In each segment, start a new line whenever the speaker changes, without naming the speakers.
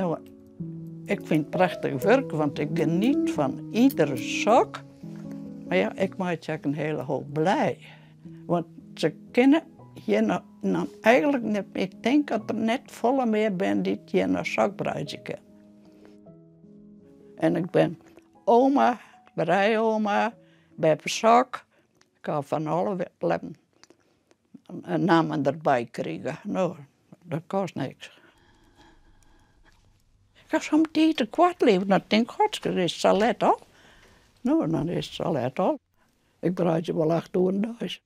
No, ik fyn it prachtich wurk, want ik geniet fan iedere sok. Mar ja, ik meitsje ek in hiele hoop blij. Want se kinne hjir no eigenlik net, ik tink dat der net folle mear binne dy't hjir noch sok breidzje kinne. En ik bin oma, breioma, beppe sok. Ik ha fan alle nammen derby krige. No, dat kost niks. Ik ha somtiden te koart leaver, dan tink ik, godske, is it sa let al? No, dan is it sa let al. Ik breidzje wol acht oeren deis.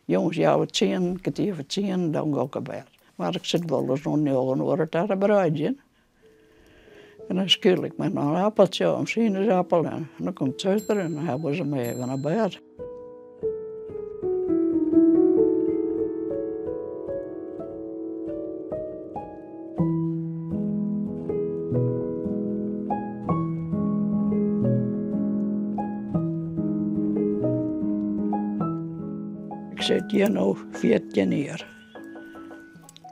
Jûns healwei tsienen, kertier foar tsienen, dan gean ik op bêd. Mar ik sit wolris oant njoggen oere ta te breidzjen. En dan skil ik mei noch in appeltsje of in sinesappel en dan komt suster en dan helpe se my even op bêd. Ik sit hjir no 14 jier.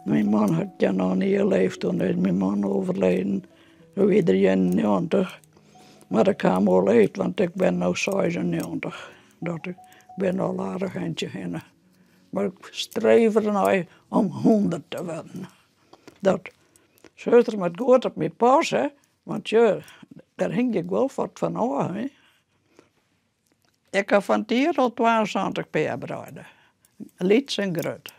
Myn man hat hjir noch in jier leefd, toen is myn man overleden. Doe wie er 91. Mar ik ha him oerleefd, want ik bin no 96. Dat ik bin al aardich eintsje hinne. Mar ik streef dernei om 100 te wurden. Dat suster moat goed op my passe, want sjoch, dêr hingje ik wol wat fan ôf. Hè. Ik ha fan 't jier al 72 pear breide, lyts en grut.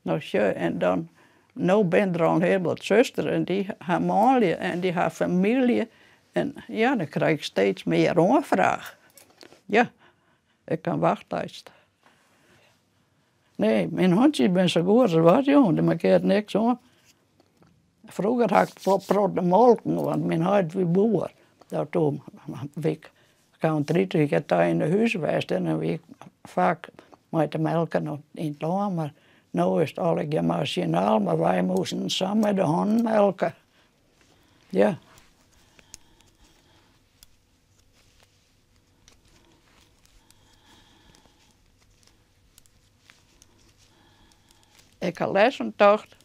No sjoch, en dan, no binne der al in hiel wat suster en dy ha manlju en dy ha famylje en ja, dan krij ik steeds mear oanfraach. Ja, ik ha in wachtlist. Nee, myn hantsjes binne sa goed as wat, jong, der mankearret niks oan. Froeger ha ik wol protte molken, want myn heit wie boer. Dat toen wie ik gau 30 jier ta yn 'e hús west en dan wie ik faak mei te melken yn it lân, mar no is it allegear masinaal, mar wy moasten sa mei de hannen melke. Ja. Ik ha lêsten tocht,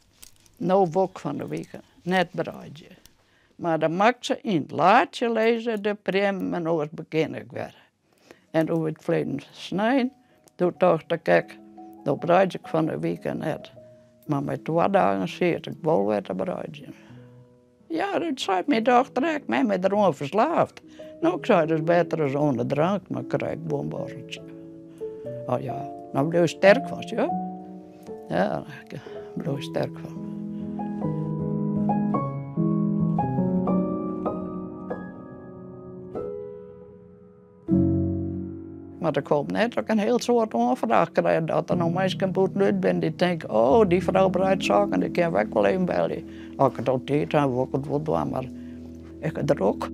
no wol ik fan de wike net breidzje. Mar dan moat ik se yn it laadsje lizze, de priemmen, en oars begjin ik wer. En doe it ferleden snein, doe tocht ik ek, no breidzje ik fan de wike net. Mar mei twa dagen siet ik wol wer te breidzjen. Ja, dat seit myn dochter ek, mem is deroan ferslaafd. No, ik sei, dat is better as oan de drank, mar krij ik wol in borreltsje. Oh ja, dan bliuw je sterk fan, sjoch. Ja, dêr bliuw je sterk fan. Mar ik hoop net dat ik in hiel soad oanfraach krij, dat der no minsken bûtenút binne dy't tinke, oh, dy frou breidt sokken, dy kinne we ek wol even belje. As ik it al tiid ha, wol ik it wol dwaan, mar ik ha drok.